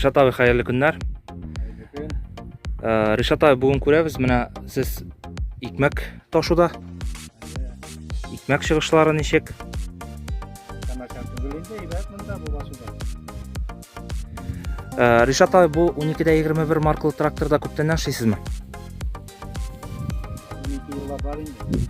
Ришат абый, хәерле көннәр. Хәерле көн. Э, Ришат абый, бүген күрәбез, менә сез икмәк ташуда. Икмәк чыгышлары ничек? Начар түгел инде, әйбәт монда бу басуда. Э, Ришат абый, бу 12-21 маркалы тракторда күптәннән эшлисезме? 12 еллар бар инде.